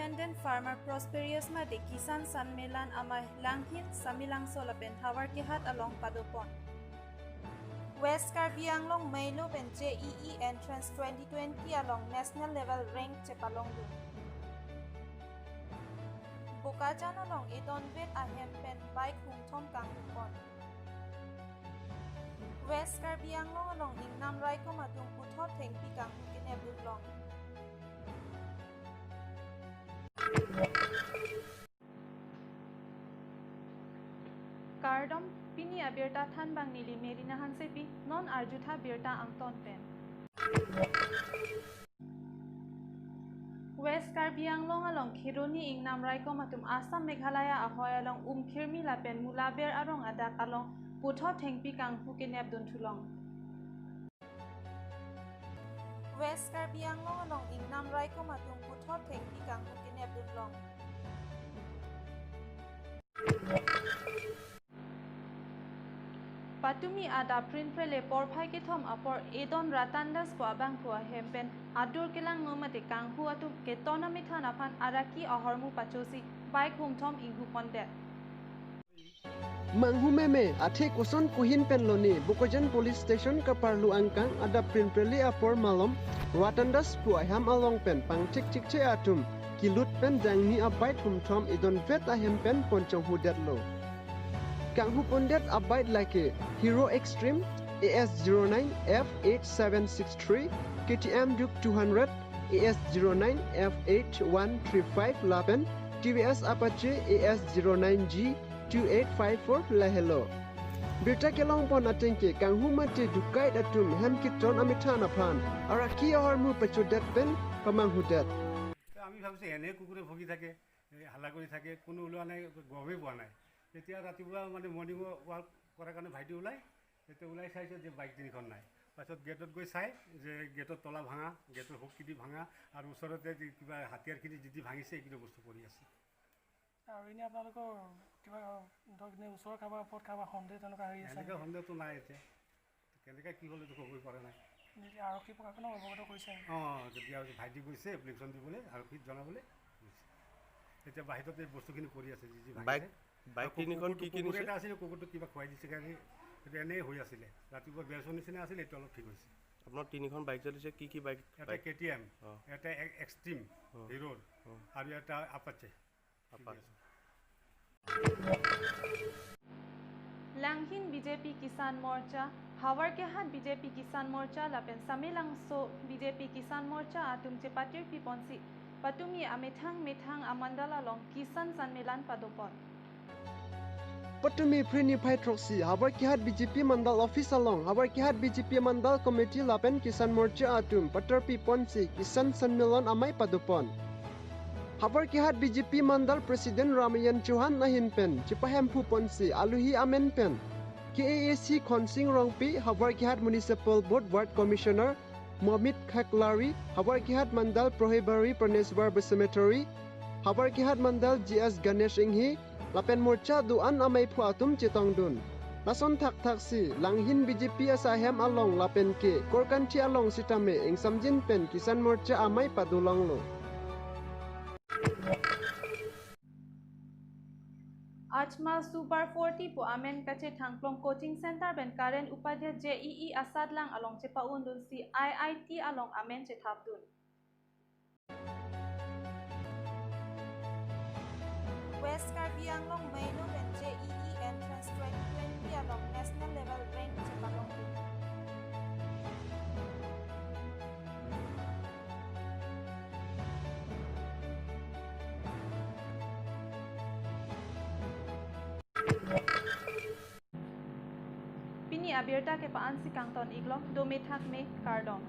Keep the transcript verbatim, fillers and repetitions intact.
Independent Farmer Prosperous Mate Kisan Sanmelan amei Langhin, Samelangso lapen Howraghat along padopon. West Karbi Anglong Meilo pen J E E Entrance twenty twenty along National Level Rank chepalongdun. Bokajan along idonvet ahem pen bike hungthom kanghupon. West Karbi Anglong along ingnam raikom atum puthot thengpi kanghu kenep dunlong. Kardom, pini abirta thanbang neli Merina Hansepi, non arjutha birta angton pen. West Karbi Anglong along Kheroni ingnam raikom atum Assam Meghalaya ahoi along umkhirmi lapen mulaber arong adak along puthot thengpi kanghu kenep dunthulong. West Karbi Anglong along ingnam raikom atum puthot thengpi kanghu kenep dunlong. Patumi adap prinprele porphai kethom apor idon Ratan Das pu abangphu ahem pen adur kelangno mate kanghu atum keton amethan aphan araki ahormu pachosi bike hungthom inghupondet. Manghu meme, athe koson kohin pen lone, Bokajan Police Station kaparlu angkang adap prinprele apor malom Ratan Das pu ahem along pen pangthik thikche atum kelut pen dangni abike hungthom idonvet ahem pen ponchonghudetlo. Kanghupondet abike lake Hero Xtreme A S zero nine F eight seven six three, K T M Duke two hundred A S zero nine F eight one three five lapen T V S Apache A S zero nine G two eight five four lahelo. Birta kelongpon atengke kanghu mate dukai atum hem keton amethan aphan araki ahormu pachodet pen pamanghudet. তো আমি ভাবিছোঁ এনে কুকুৰে ভুকি থাকে, এই হাল্লা কৰি থাকে, কোনো ওলোৱা নাই, গমেই পোৱা নাই। তেতিয়া ৰাতিপুৱা মানে মৰ্ণিং ৱাক কৰাৰ কাৰণে ভাইটি ওলাই, তেতিয়া ওলাই চাইছে যে বাইক তিনিখন নাই। পাছত গেটত গৈ চাই যে গেটৰ তলা ভাঙা, গেটৰ হুককিদি ভাঙা, আৰু ওচৰতে যি কিবা হাতিয়াৰখিনি যি যি ভাঙিছে, এইখিনি বস্তু পৰি আছে। আৰু এনে আপোনালোকৰ কিবা ধৰক এনে ওচৰৰ কাৰোবাৰ ওপৰত কাৰোবাৰ সন্দেহ তেনেকুৱা হেৰি আছে এনেকুৱা নেকি? সন্দেহটো নাই এতিয়া। কেনেকৈ কি হ'ল এইটো ক'বই পৰা নাই। যদি আৰক্ষী প্ৰশাসনক অৱগত কৰিছে? অ, যদি আৰু ভাইটি গৈছে এপ্লিকেশ্যন দিবলৈ, আৰক্ষীত জনাবলৈ গৈছে। এতিয়া বাহিৰত এই বস্তুখিনি পৰি আছে, যি যি বাইক, ভাঙিছে। বাইক আৰু কুকুৰ, তিনিখন কি কি কুকুৰ নিছে? এটা আছিলে, কুকুৰটো কিবা খুৱাই দিছে কাৰণে এইটো এনেই হৈ আছিলে। ৰাতিপুৱা বেজৰ নিচিনা আছিলে, এইটো অলপ ঠিক হৈছে। আপোনাৰ তিনিখন বাইক যে দিছে, কি কি বাইক? এটা বাইক? কে টি এম, অ। এটা এ-, এক্সট্ৰিম, অ। হিৰোৰ, অ। আৰু এটা Apache. Apa? Langhin B J P Kisan Morcha, Howraghat B J P Kisan Morcha lapen Samelangso B J P Kisan Morcha atum chepatirpiponsi patumi amethang methang amandal along Kisan Sanmelan padopon. Patumi phre niphai throksi Howraghat B J P Mandal Office along Howraghat B J P Mandal Committee lapen Kisan Morcha atum patirpiponsi Kisan Sanmelan amei padopon. Howraghat B J P Mandal President Ramayan Chauhan ahin pen chepahemphuponsi aluhi amen pen K A A C Khonsing Rongpi, Howraghat Municipal Board Ward Commissioner Momit Khaklari, Howraghat Mandal Prohibari Praneshwar Basumethari, Howraghat Mandal G S Ganesh Inghi, lapen morcha do-an ameiphu atum chetongdun. Lason thakthaksi Langhin B J P asahem along lapen ke Korkanthi along sitame ingsamjin pen Kisan Morcha amei padolonglo. Ajma Super forty pu amen kachethangklong coaching center pen Karen Upadhyay J E E asatlang along chepa-undunsi I I T along amen chethapdun. West Karbi Anglong Meilo pen J E E Entrance twenty twenty along national level rank chepalongdun. Pini abirta ke pa-ansi kangton-iklo, dome thakme, kardom.